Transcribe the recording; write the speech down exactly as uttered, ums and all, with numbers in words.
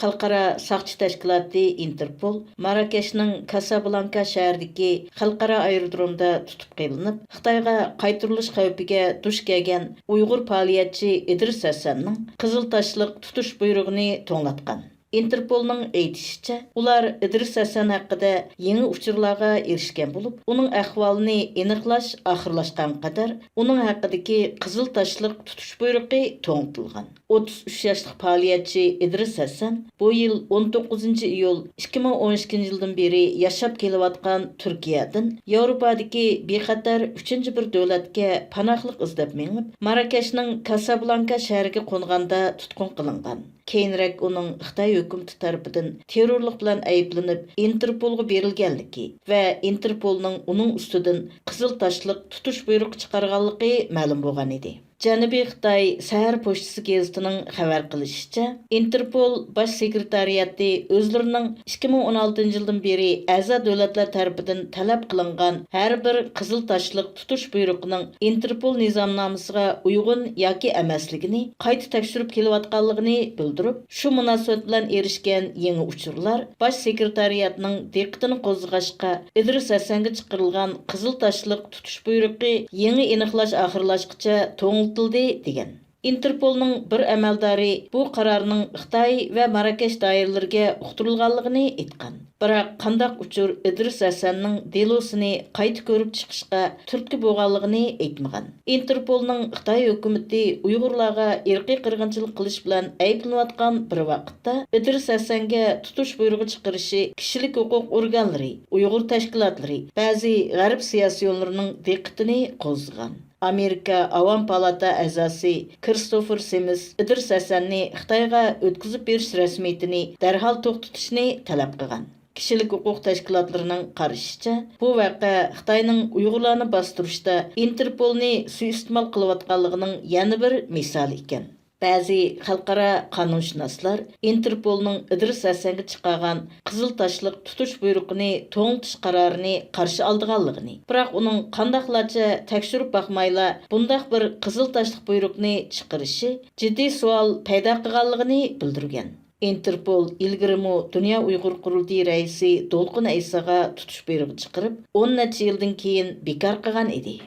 خەلقئارا ساقچى تەشكىلاتى ئىنتېرپول ماراكەشنىڭ كاسابلانكا شەھىرىدىكى خەلقئارا ئايرودرومدا تۇتۇپ قېلىنىپ، خىتايغا قايتۇرۇلۇش خەۋپىگە دۇچ كەلگەن ئۇيغۇر پائالىيەتچى ئىدرىس ھەسەننىڭ قىزىل تاشلىق تۇتۇش بۇيرۇغىنى توڭلاتقان. ئىنتېرپولنىڭ ئېيتىشىچە، ئۇلار ئىدرىس ھەسەن ھەققىدە يېڭى ئۇچۇرلارغا ئېرىشكەن بولۇپ، ئۇنىڭ ئەھۋالىنى ئېنىقلاش ئاخىرلاشقانغا قەدەر ئۇنىڭ ھەققىدىكى قىزىل تاشلىق تۇتۇش بۇيرۇقى توڭلىتىلغان. ئوتتۇز ئۈچ ياشلىق پائالىيەتچى ئىدرىس ھەسەن بۇ يىل ئون توققۇزىنچى ئىيۇل ئىككى مىڭ ئون ئىككىنچى يىلدىن بېرى ياشاپ كېلىۋاتقان تۈركىيەدىن ياۋروپادىكى بىخەتەر ئۈچىنچى بىر دۆلەتكە پاناھلىق ئىزدەپ مېڭىپ، ماراكەشنىڭ كاسابلانكا شەھىرىگە قونغاندا تۇتقۇن قىلىنغان. كېيىنرەك ئۇنىڭ خىتاي ھۆكۈمىتى تەرىپىدىن تېررورلۇق بىلەن ئەيىبلىنىپ، ئىنتېرپولغا بېرىلگەنلىكى ۋە ئىنتېرپولنىڭ ئۇنىڭ ئۈستىدىن قىزىل تاشلىق تۇتۇش بۇيرۇقى چىقارغانلىقى مەلۇم بولغان ئىدى. جەنۇبىي خىتاي سەھەر پوچتىسى گېزىتىنىڭ خەۋەر قىلىشىچە، ئىنتېرپول باش سېكرېتارىياتى ئۆزلىرىنىڭ ئىككى مىڭ ئون ئالتىنچى يىلدىن بېرى ئەزا دۆلەتلەر تەرىپىدىن تەلەپ قىلىنغان ھەر بىر قىزىل تاشلىق تۇتۇش بۇيرۇقىنىڭ ئىنتېرپول نىزامنامىسىغا ئۇيغۇن ياكى ئەمەسلىكىنى قايتا تەكشۈرۈپ كېلىۋاتقانلىقىنى بىلدۈرۈپ، شۇ مۇناسىۋەت بىلەن ئېرىشكەن يېڭى ئۇچۇرلار باش سېكرېتارىياتنىڭ دىققىتىنى قوزغىغاچقا، ئىدرىس ھەسەنگە چىقىرىلغان قىزىل تاشلىق تۇتۇش بۇيرۇقى يېڭى ئېنىقلاش ئاخىرلاشقىچە توڭلىتىلدى، دېگەن. ئىنتېرپولنىڭ بىر ئەمەلدارى بۇ قارارنىڭ خىتاي ۋە ماراكەش دائىرىلىرىگە ئۇقتۇرۇلغانلىقىنى ئېيتقان. بىراق قانداق ئۇچۇر ئىدرىس ھەسەننىڭ دېلوسىنى قايتا كۆرۈپ چىقىشقا تۈرتكە بولغانلىقىنى ئېيتمىغان. ئىنتېرپولنىڭ خىتاي ھۆكۈمىتى ئۇيغۇرلارغا ئىرقىي قىرغىنچىلىق قىلىش بىلەن ئەيىبلىنىۋاتقان بىر ۋاقىتتا، ئىدرىس ھەسەنگە تۇتۇش بۇيرۇغى چىقىرىشى كىشىلىك ھوقۇق ئورگانلىرى، ئۇيغۇر تەشكىلاتلىرى، بەزى غەرب سىياسىيونلىرىنىڭ دىققىتىنى قوزغىغان. ئامېرىكا ئاۋام پالاتا ئەزاسى كىرىستوفېر سىمىس ئىدرىس ھەسەننى خىتايغا ئۆتكۈزۈپ بېرىش رەسمىيىتىنى دەرھال توختىتىشنى تەلەپ قىلغان. كىشىلىك ھوقۇق تەشكىلاتلىرىنىڭ قارىشىچە، بۇ ۋەقە خىتاينىڭ ئۇيغۇرلارنى باستۇرۇشتا ئىنتېرپولنى سۇيىئىستېمال قىلىۋاتقانلىقىنىڭ يەنە بىر مىسالى ئىكەن. بەزى خەلقئارا قانۇنشۇناسلار ئىنتېرپولنىڭ ئىدرىس ھەسەنگە چىقارغان قىزىل تاشلىق تۇتۇش بۇيرۇقىنى توڭلىتىش قارارىنى قارشى ئالىدىغانلىقىنى، بىراق ئۇنىڭ قانداقلارچە تەكشۈرۈپ باقمايلا بۇنداق بىر قىزىل تاشلىق بۇيرۇقنى چىقىرىشى جىددىي سوئال پەيدا قىلغانلىقىنى بىلدۈرگەن. ئىنتېرپول ئىلگىرىمۇ دۇنيا ئۇيغۇر قۇرۇلتىيى رەئىسى دولقۇن ئەيساغا تۇتۇش بۇيرۇقى چىقىرىپ، ئون نەچچە يىلدىن كېيىن بىكار قىلغان ئىدى.